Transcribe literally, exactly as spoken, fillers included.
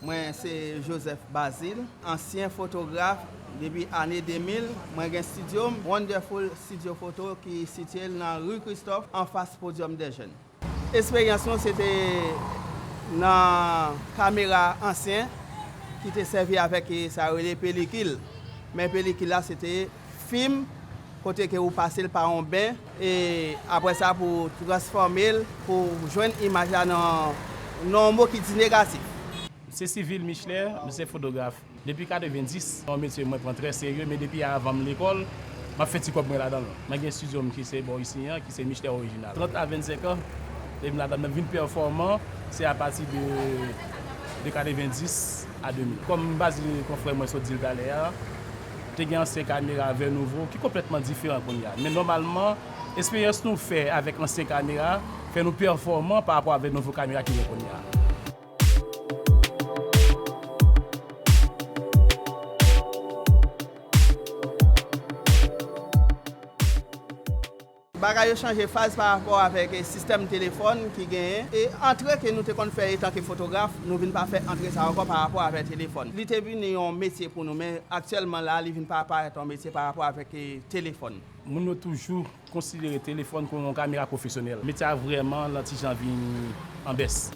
Mwen se Joseph Bazile, ansyen fotograf depi ane de mil. Mwen gen estidyo m, Wonderful Studio Photo, ki sitiye l nan ri Kristòf, anfas Podium des Jeunes. Esperyans nou se te nan kamera ansyen ki te sèvi avèk, e, sa yo rele pelikil. Men pelikil la se te fim kote ke ou pase l pa yon ben, e apre sa pou transfòme l, pou jwenn imaj la nan, nan yon mo ki di negatif. M se Civil Michelet, m se fotograf. Depi katrevenndis, se yon metye mwen pran trè serye, men depi avan m lekòl, m ap fè ti kòb mwen ladan l. Mwen gen estidyo m ki se bò isi an, ki se Michelet Orijinal. Trant a vennsenk an, depi m ladan l, men m vin pèfòman, se apati de, de katrevenndis a de mil. Kòm Bazile, konfrè mwen sot di l talè a, te gen ansyen kamera vè nouvo ki konplètman diferan kounye a. Men nòmalman, esperyans nou fè avèk ansyen kamera fè nou pèfòman pa rapò avèk nouvo kamera ki gen kounye a. Bagay yo chanje faz pa rapò avèk, e, sistèm telefòn ki genyen. E antre ke nou te konn fè etanke fotograf, nou vin pa fè antre sa ankò pa rapò avèk telefòn. Li te vin yon metye pou nou, men aktyèlman la, li vin pa parèt yon metye pa rapò avèk, e, telefòn. Moun yo toujou konsidere telefòn kòm yon kamera pwofesyonèl. Metye a vrèman, l an ti jan vin an bès.